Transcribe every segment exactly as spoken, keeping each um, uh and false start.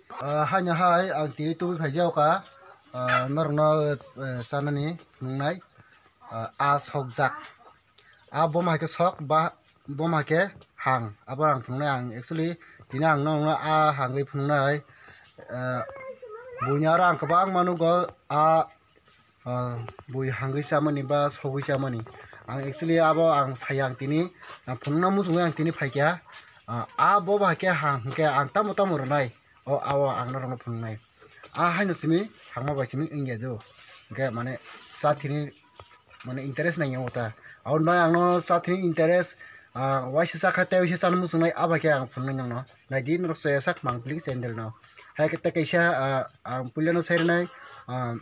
Ah, haino hai ang tini tubui phaijak kha, ah, norokno, eh, chanani phunuknai, ah, a sokjak. A boma hai khe sok ba boma hai khe hang. Abo ang phunuknai ang actually tini ang norokno a hangwi phunuknai. Ah, buini aro ang kwbangma nugo a ah, bui hangwi chamani ba sogwi chamani. Ang actually abo ang saya ang tini, ah, phunukna muchungwi ang tini phaikha. Ah, a bo ba khe hang hwnkhe ang tamo tamo rwnai. O abo ang norokno phunuknai. A haino simi hangma bai simi wngya do. Hwnkhe mane chathini mane interest nangya o ta. Aboni bagwi ang no chathini interest, ah, waisa chakha tei waisa chana muchungnai abo khe ang phunuknai nokno. Naidi norok soya sak mangpili channel no. Hai khe tei kaisa, ah, ang puilano sai rwnai, ah,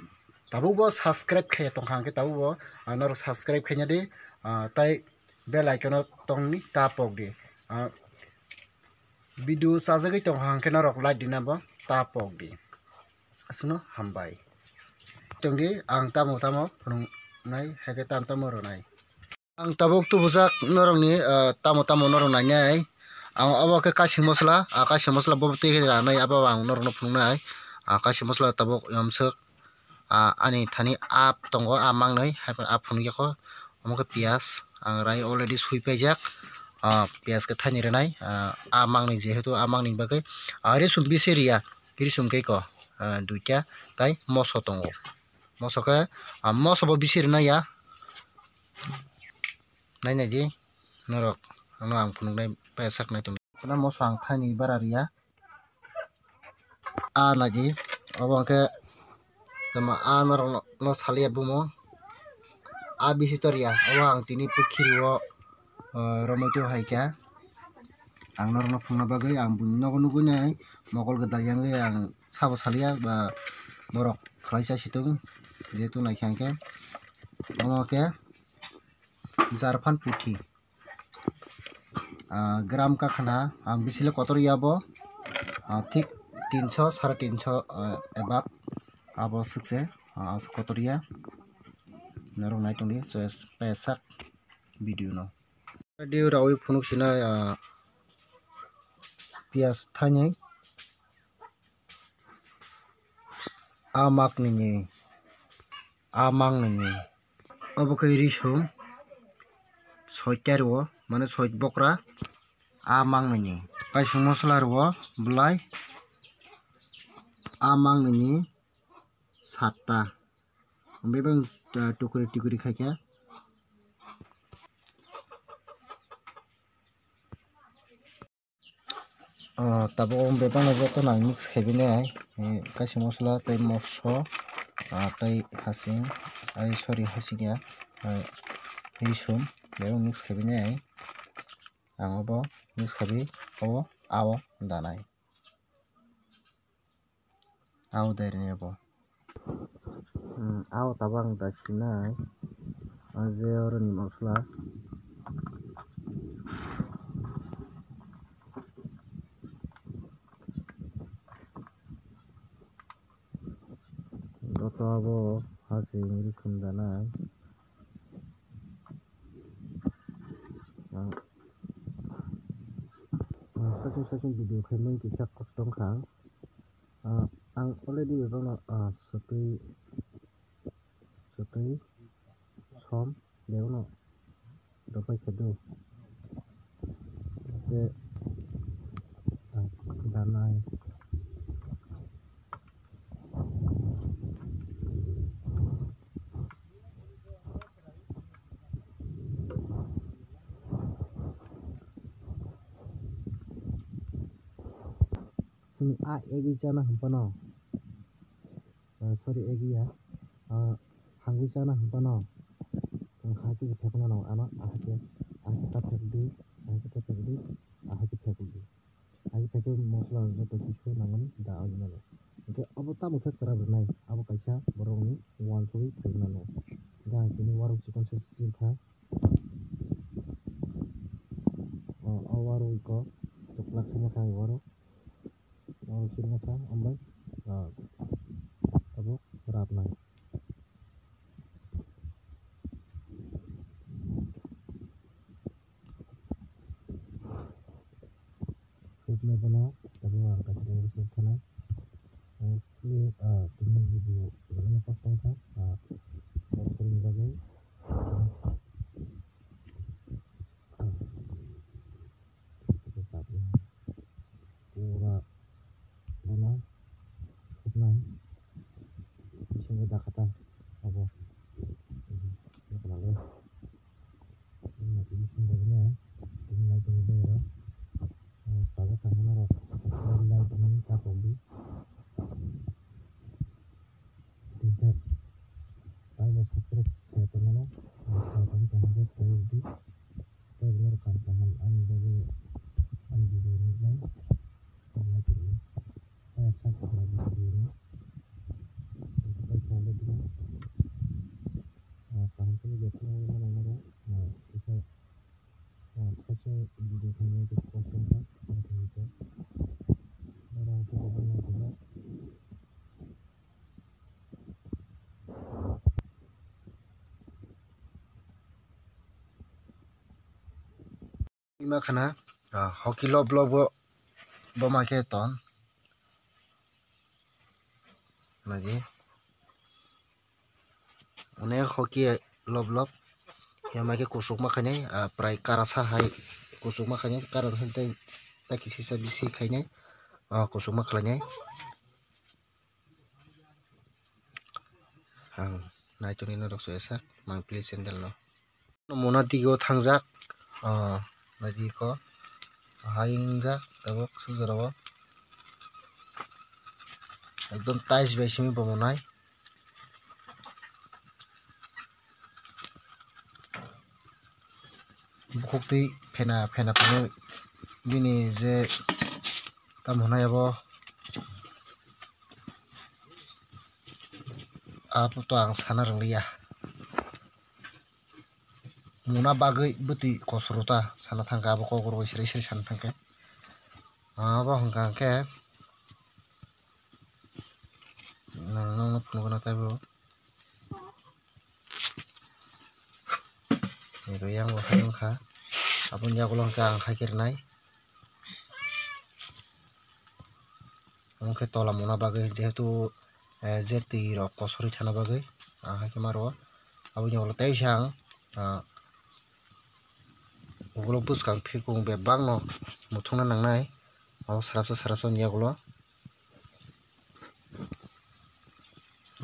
Tabuk bo subscribe khe tongkha hwnkhe tabuk bo, ah, norok subscribe khaina di, ah, tai bell icon o tongni ta pok di. Ah, video chajagwi tongkha hwnkhe norok like dina bo ta pok di. Aswkno hambai. Tongdi ang tamo tamo phunuknai hai khe tamo tamo rwnai. Ang tabuk tubujak norokni, ah, tamo tamo norok nainai. Ang obo khe kaising mosla, ah, kaising mosla bo twi khe ranai abo ang norokno phunuknai. Ah, kaising mosla tabuk yomswk, ah, ani thani ap tongo, ah, mangnwi, hai phano ap phunukya kho. Omo khe piyas, ang rai already sui paijak. Ah, piyas khe thaini rwnai, ah, ah, mangnwi jehetu ah, mangnwi bagwi, ah, risum bisi riya, risum khe ko, ah, duita, tai moso tongo. Moso khe, ah, moso bo bisi rwnai ya. Nai nai di, norok, ano ang phunuknai paisa khnai tongdi. Kheno moso ang thaini bara riya. A nai di, obo hwnkhe tamo a norok no saliya bumo. A bisi toriya, obo ang tini pukhirio, o, romoi tong hai kha. Ang norokno phunukna bagwi ang buini nogo nugwi nai mokol gwdal yang wngwi ang sabo saliya ba borok khlai chai si tongo, jehetu naikha hwnkhe omo khe jarphan puthi. Ah, gram kakhana ang bisile kotor ya bo, ah, thik tinso, sare tinso, ah, above abo swkse, ah, aswk kotor ya. Norok nai tongdi choice paisa video no. Video rawi phunuk sinai, ah, piyas thainwi. A mak nini, a mang nini. Obo khe risum, soi tero, mane soi bokra, a mang nini. Kaising mosla rwo, belai, a mang nini, satta. Bebeng, ah, tukuri tukuri khaikha. Ah, tabuk bebakno jotono ang mix khaibinai, eh, kaising mosla tei moso, ah, tei hasing, ai, sorry, hasing ya, ah, risum, bebak mix khaibinai. Ang obo mix khaibi, obo, ao danai. Ao dairine bo. Hmm, ao tabuk ang daisinai. O je oroni mosla. Joto abo hasing risum danai. Ang sasing sasing video khaimani kisa kosto wngkha ang. Ah, ang already bebakno, ah, swtwi, swtwi som bebakno dophai khe do. Tei, ah, danai. Chwng a egwi chana hwnphano, ah, sorry, egwi ya, ah, hangwi chana hwnphano chwng hai khe phekna nango ano, ahai khe, ahai khe ta phekdi, ahai khe ta phekdi, ahai khe phekdi. Agi phai khe mosla rok joto kisu nangmani da original o. Hwnkhe obo tamo khe chwrap rwnai, abo kaisa borokni uansugwi phaima no. Hwnkhe ang tini uarok chikon se chikha. O, o uarok iko twklak se nokha uarok. Uarok se nokha, ambai, ah, tabuk rapnai. Suknai bono tabuk ang kaisa kaisa suk thanai. Ah, tini video belai no kosto wngkha, ah, borok rokni bagwi. Pura bono khopnai bisingo dakhatai abo. Notification bagwi no tini nai tongwi bai rok. Chajak kha hwnwi rok subscribe, like, comment, ta tongdi. Tei sir, taibo subscribe khe tongmano, subscribe tong tong khe tei di. Tei borok kaham kaham ani bagwi, ani video nuknai, tongmai tongdi. Tei sir, tongmai video no. Tei sir, tongmai video no. Ah, kaham khe ni joto no nai nai rok. Ah, tei sir, ah, sir, sir, video khe nai khe kosto wngkha, tei sir, tei sir. Oro ang khe video nai tongkha. Ima khana, ah, hoki lob lob o, bo ma khe ton. Nagi. Onek hoki lob lob. Ya ma khe kusuk ma khainai, ah, prai karasa hai kusuk ma khainai, karasa tei ta kisisa bisi khainai, ah, kusuk ma khlainai. Ang nai tongwi norok se sak mang please channel no. Mona digo thangjak, ah, nai di ko hai wngjak tabuk sujaro o ekdom tais bai simi bo monai. Bukhuk twi phena phena phano bini je tamo hwnai abo. Abo to ang sana rwliya. Muna bagwi bwtwi kosoro ta sana thangkha, abo kok rwui srei srei sana thangkha. Abo hwnkha hwnkhe nang nokno phunukna taibo. Ero yang bo hai wngkha. Aboni yagulo hwnkhe ang hai khe rwnai. Omo khe tola muna bagwi, jehetu, eh, je twi rok kosorwi thana bagwi ang hai khe ma rwo. Aboni ulo teisa ang, ah, ulo bwskang phikung bebak no muthungna nangnai. Abo srapsa srapsa wngya ulo.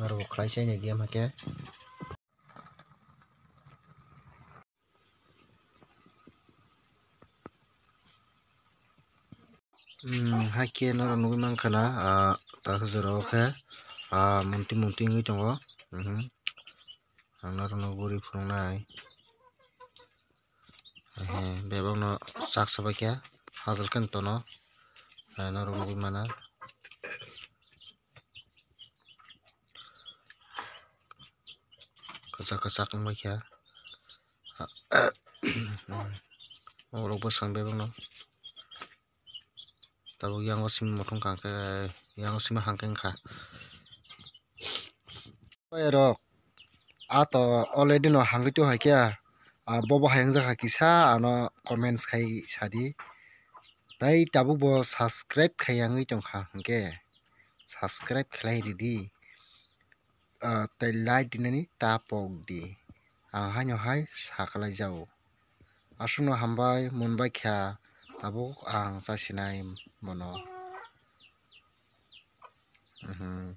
Aro bo khlai chai nai di ama khe. Hmm, hai khe norok nugwi mankha na, ah, ta jorao khe, ah, munti munti wngwi tongo. Mhm. Ang norokno guri phunuknai. Ehe, bebakno chak sabaikhe hajol khe tono, eh, norok nugwi mana. Kwchak kwchak wngbaikha. Borok bwskang bebakno. Tabuk yango simi muthungkha hwnkhe, yango simi hangkhe wngkha. Rok, a to already no hangwi tongkha khe, a, bobo hai wngjak kha kisa, ano comments khai sadi. Tai tabuk bo subscribe khai wngwi tongkha hwnkhe, subscribe khlai ridi. Ah, tei like dinani ta pok di. Ang haino hai sa khlai jago. Aswkno hambai munbai kha, tabuk ang chasinai bono. Mhm.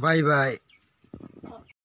Bye bye.